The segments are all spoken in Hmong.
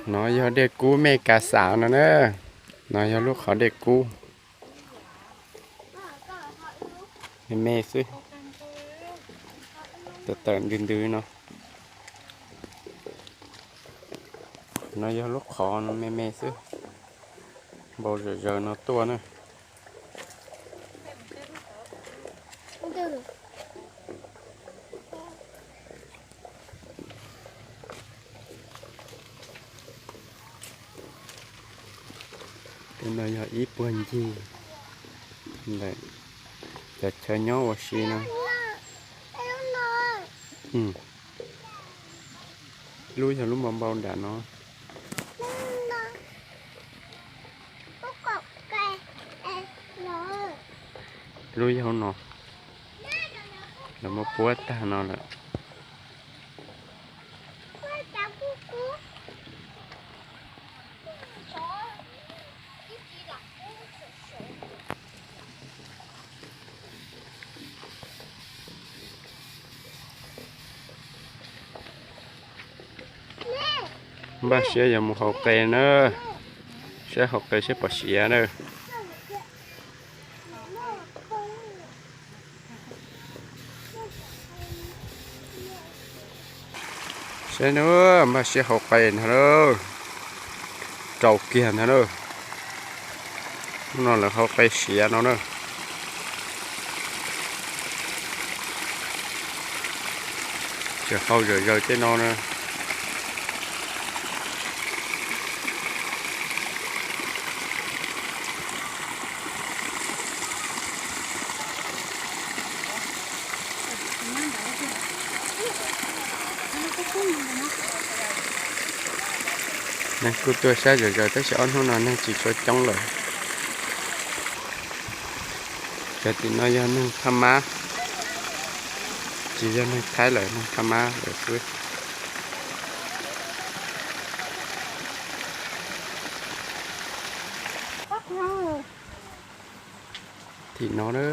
No yog dej kub me kas xav no na. No yog lub qhov dej kub. Me me xwb. Tawm tawm ntws ntws no. No yog lub qhov no me me xwb. Npau zawm zaws no tuaj na. Tej no yog ib puag ncig ntawm cov chaw nyob ua si no. Lub yog lub npau npau nram no. Lub yog no, lawv muab puab tag no lawm. Npaj siab yuav mus haus qe na, saib haus qe saib pom siav na. Saib na, npaj siab haus qe ntag lauj, rau kiag ntag lauj. Hnub no lawv haus qe siav no na. Tseem haus zawm zaws tej no na. Neeg kuj tuaj saib zawm zaws tab sis ob hnub no neeg tsis tshua coob lawm. Cov tim no yog neeg Phab Mab, tsis yog neeg Thaib lawm, neeg Phab Mab lawm xwb. Tim no na,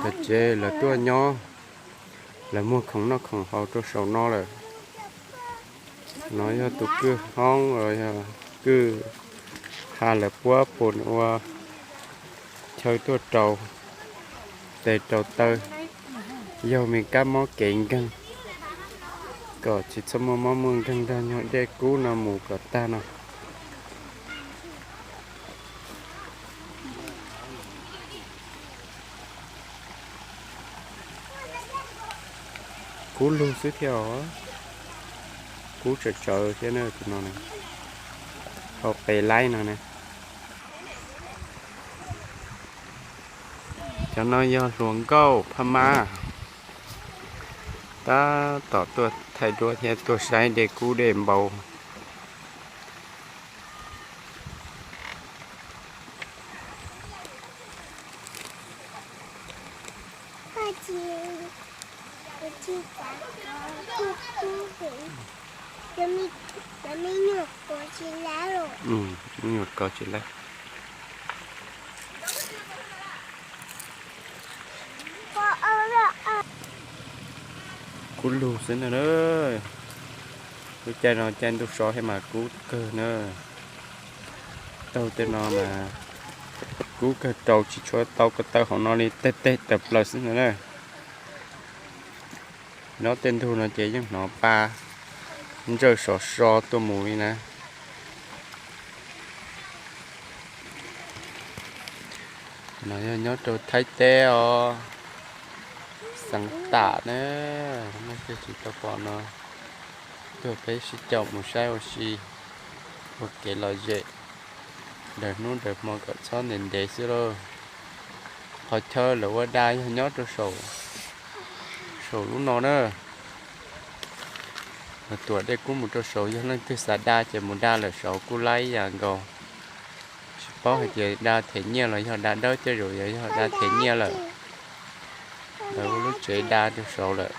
lawv tsev lawv tuaj nyob, lawv muag khoom noj khoom haus rau saum no lawm. No yog tus kwj hoob los yog kwj ha lawv puab pus ua chaw tuaj rau tes rau taw, yaug me kab mob kev nkeeg, kom tsis txhob muaj mob muaj nkeeg nrog nyuag dej kub no mus kom tag no. Kub lug xwb thiab os. Kub tsawv tsawv thiab na tus no na. Haus qe laib no na. Cov no yog hluas nkauj Phab Mab. Tab tom tuaj thaij duab thiab tuaj saib dej kub dej npau. Me nyuam kov tsis laib. Kub lug xwb na. Lub caij no caij ntuj so thiab mas kub kawg na. Taug tej no mas kub kawg, rau tsis tshua tau ko taw hauv no li, teg teg tawm plaws xwb no na. Nyob tej ntug no ces yeej hnov pa ntsawj sov so tuaj mus li na. No yog nyob rau Thaib teb os, xeev Tam na. Nej twg tsis tau pom no, tuaj peb sib caum mus saib ua si, ua kev lom zem daws hnub daws hmo kom txhob ntev ntev xwb lauj. Qhov chaw lawv ua da yog nyob rau saum, saum lub no na. Lawv tuam dej kub mus rau saum, yog leej twg xav da ces mus da lawm saud kuj laib ib yam nkaus. Tsis paub hais tias da them nyiaj los yog da dawb, tej zaum yog yog da them nyiaj lawm. Lawv ua lub tsev da rau saud lawm.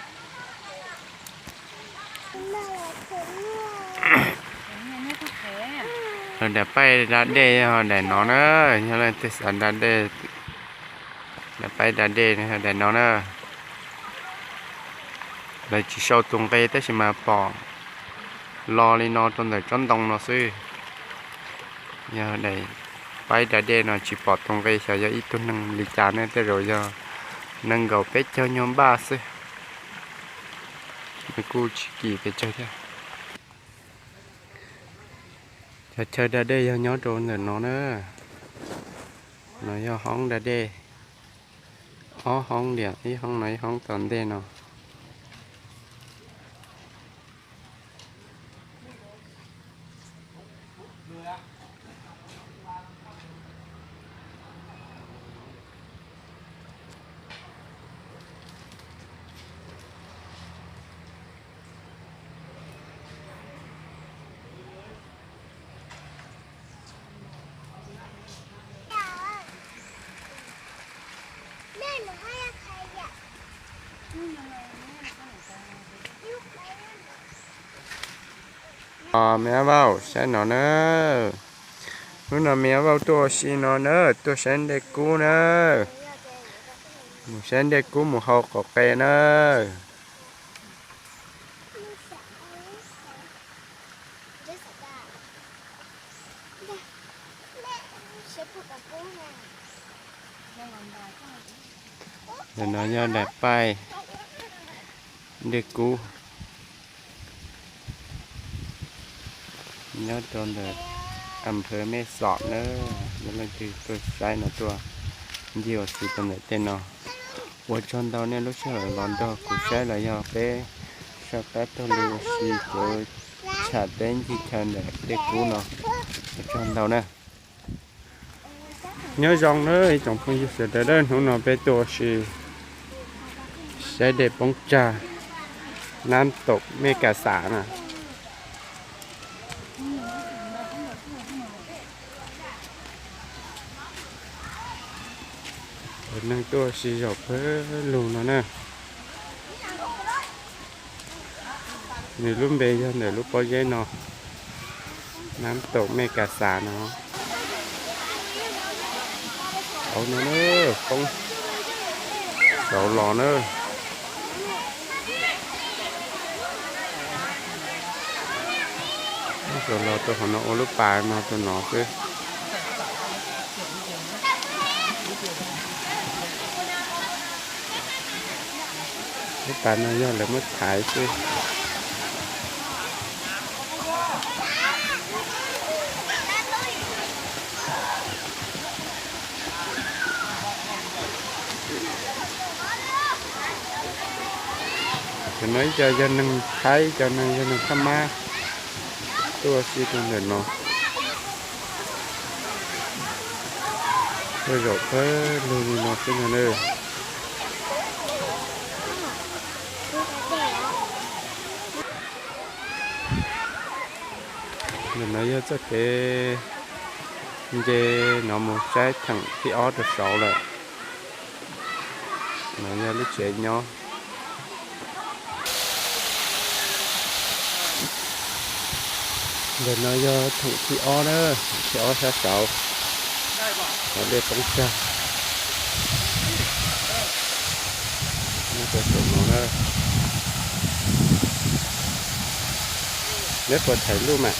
Lawv daim paib da dej yog daim no na, yog leej twg xav da dej, daim paib da dej yog daim no na. Lawv tsis sau tus nqe tab sis mas pom lo li no rau ntawm tsob ntoo no xwb. Yog daim paib da dej no tsis pom tus nqe xyov yog ib tug neeg li cas ne, tej zaum yog nees nkaum peb caug nyuag npaj xwb. Nws kuj tsis kim pes tsawg thiab. Cov chaw da dej yog nyob rau ntawm no na. No yog hoob da dej, ob hoob liam, ib hoob no ib hoob tom ntej no. Me Ab Vaub saib no na. Hnub no me Ab Vaub tuaj ua si no na, tuaj saib dej kub na. Mus saib dej kub mus hau qaum qe na. Ntawm no yog daim paib dej kub nyob rau ntawm a phawv Mej Xom na. Yog leej twg tuaj saib no tuaj ncig ua si rau ntawm tej no. Ua tsaug ntau nej lub sij hawm los nrog kuv saib los yog peb saj pab taug lw ua si cov tsham teb ncig chaw ntawm dej kub no. Ua tsaug ntau na. Nyob zoo na ib tsoom phooj ywg sawv daws, hnub no peb tuaj ua si saib dej poob tsag nab tom Mej Kas Xas na. Neeg tuaj ua si zaum pawg lug no na. Nws lub npe yog ntawm lub pob zeb no, nab tom Mej Kas Xas no. Hauv no na, poob saud los na. Poob saud los rau hauv no ua lub pas no rau no xwb. Lub pas no yog lawv muab thaiv xwb. Cov no ib co yog neeg Thaib, ib co neeg yog neeg Phab Mab tuaj ua si rau ntawm no. Tuaj zaum pawg lug li no xwb no na. Ntawm no yog txoj kev nce no mus saib theem thib ob rau saud lawm. No yog lub tsev nyob. Ntawm no yog theem thib ob na, thib ob sab saud, cov dej poob tsag. Nyob rau saum no na. Neb puas thaij lub mas?